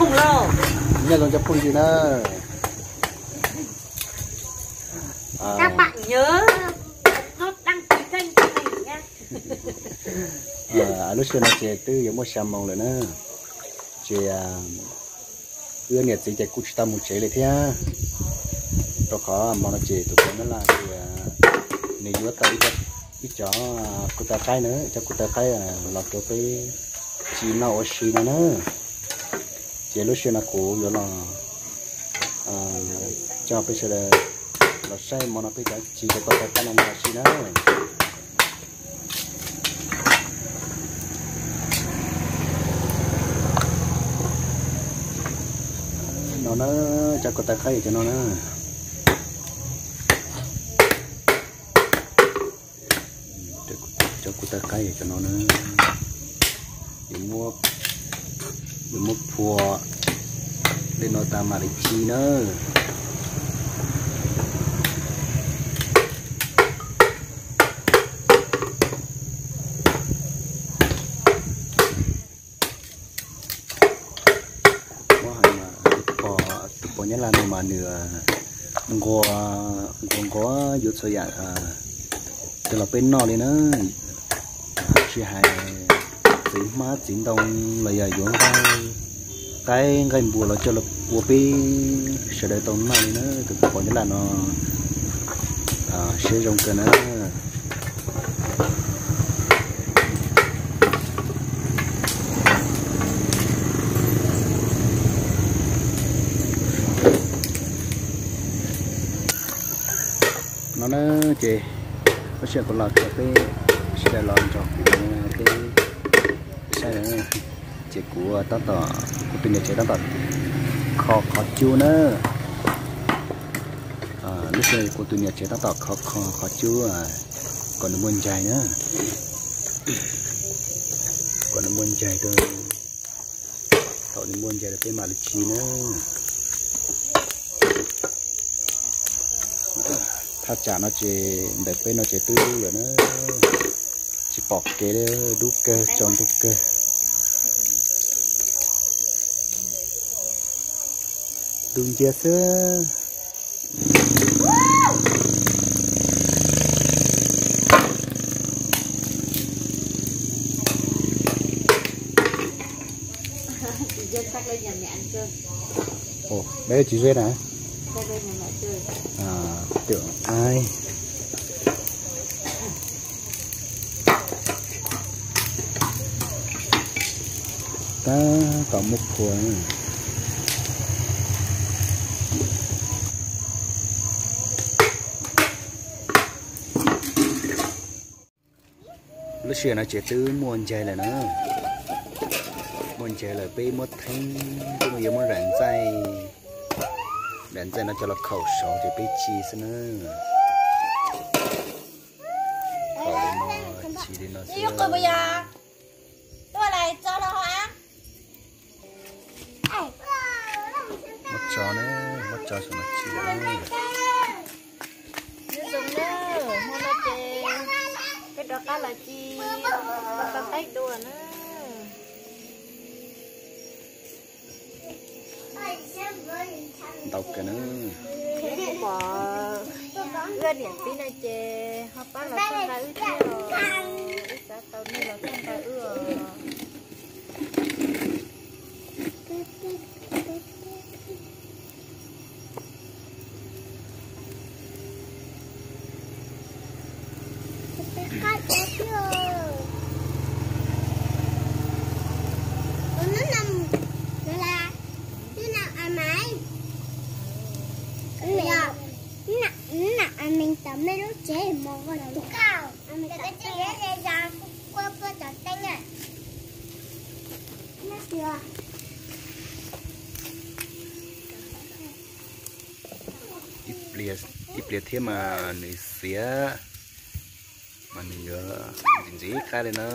Nyob zoo cov phooj ywg na. Lub sij hawm no ces twb yuav muaj xya moos lawm na. Ces wb niam txiv ces kuj tsis tau mus tsev li thiab, rau qhov hmo no ces tus pog Nyab Laj tias nws yuav tau ib cov kuv taw qaib na, ib cov kuv taw qaib los rau peb ci noj ua si no na. Ces lub sij hawm no kuv yuav los coj peb sawv daws los saib hmo no peb cov ci cov kuv taw qaib no noj ua si na. No na, cov kuv taw qaib yog cov no na. Cov kuv taw qaib yog cov no na. Yuav muab phua li no tas mam li ci na. Muab hais mas tus pog Nyab Laj no mas nws nqua, nqua nqua yuav txhua yam coj los peb noj li na. Tsis hais txiv hmab txiv ntoo los yog yuav nqaij qaib nqaij npua los coj los ua peb sawv daws tau noj li na. Tus pog Nyab Laj no siab zoo kawg na. No na, ces lub sij hawm kuv los txog peb sawv daws los nrog kuv peb saib, ces kuv tab tom, kuv tus niam tsev tab tom kho qhov cub na. Lub sij hawm kuv tus niam tsev tab tom kho kho qhov cub kom nws muaj ncaig na, kom nws muaj ncaig rau, thaum nws muaj ncaig rau peb mam li ci na. Thaj tsam no ces ntawm peb no ces twb lawm na, tsis pom kev li, dub kawg tsaus ntuj kawg, dub nciab xwb. Ua, peb tsis ze na. Tab tom muab phua. Lub sij hawm no ces twb muaj ncaig lawm na. Muaj ncaig lawm peb muab theeb, peb yuav muab nram ntxaij, nram ntxaij no coj los khaum saud ces peb ci xwb na. Khaum li no, ci li no xwb. Muab tso na, muab tso saum no ci lawm. Nyob zoo na, hmo no ces peb rov qab los ci kuv taw qaib dua na. Ntau kawg na. Pom wb niam txiv no ces ho pab los txhawb nqa wb thiab os, wb xav tau nej los txhawb nqa wb os. Ib pliag thiab mas nws xiav, mas nws yuav ntxim ntxim qab li na.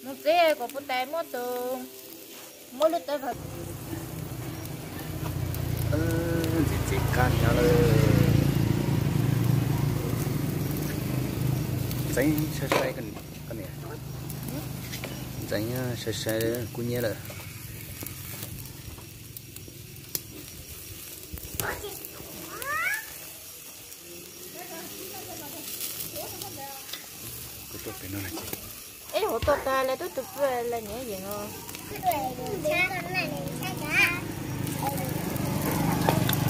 Mus txiv, kuv puas tais muab tus, muab lub tawb. Ntxim ntxim qab nyob lawm. Ntxeev saib saib koj niam. Txeev sai sai, kub nyiab lawm. Kuv tuaj pem no na ces. Ib hauv tuaj tag lawm, twb tus pw lawm nyob yeem os.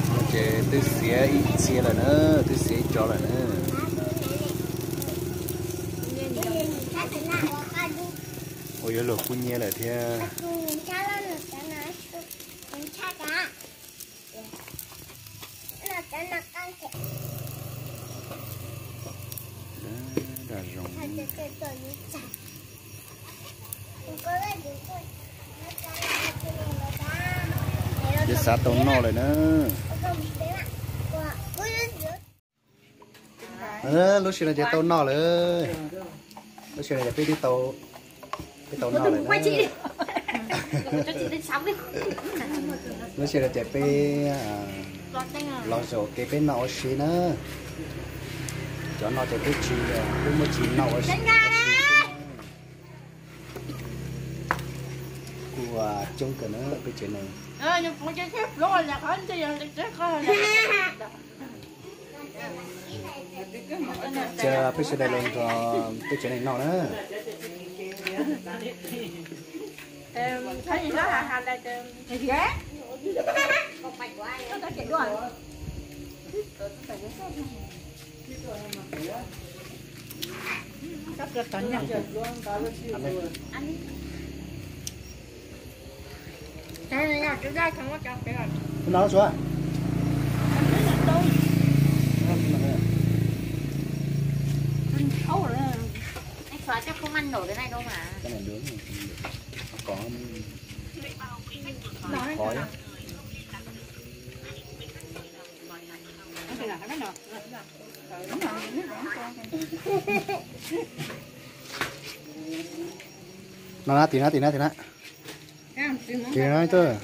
No ces twb xiav ib txhia lawm na, twb xiav ib tso lawm na. Ua yuav luag kub nyiab lawm thiab. Dag zoo. Twb xav tau noj lawm na. Lub sij hawm no ces tau noj lawm. Lub sij hawm no ces peb twb tau, peb tau noj lawm na. Lub sij hawm no ces peb los zaum kev peb noj ua si na. Cov no ces peb tsis, peb muab tsis noj ua si. Kuj coob kawg na peb tsev neeg. Ces peb sawv daws los nrog peb tsev neeg noj na. Tus no lub suav. Anh Thoa chắc không ăn nổi cái này đâu mà. Cái này nướng thì không được. Có khói. No na, tim na, tim na, tim na. Tim na, tim na.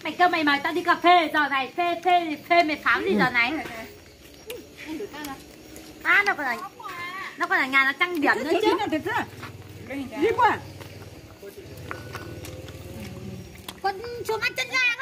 Mày kêu mày mời tao đi cà phê giờ này, phê, phê, phê mày pháo gì giờ này. Má, nó còn ở, nó còn ở nhà nó trang điểm nữa chứ. Con chua mắt chân ra.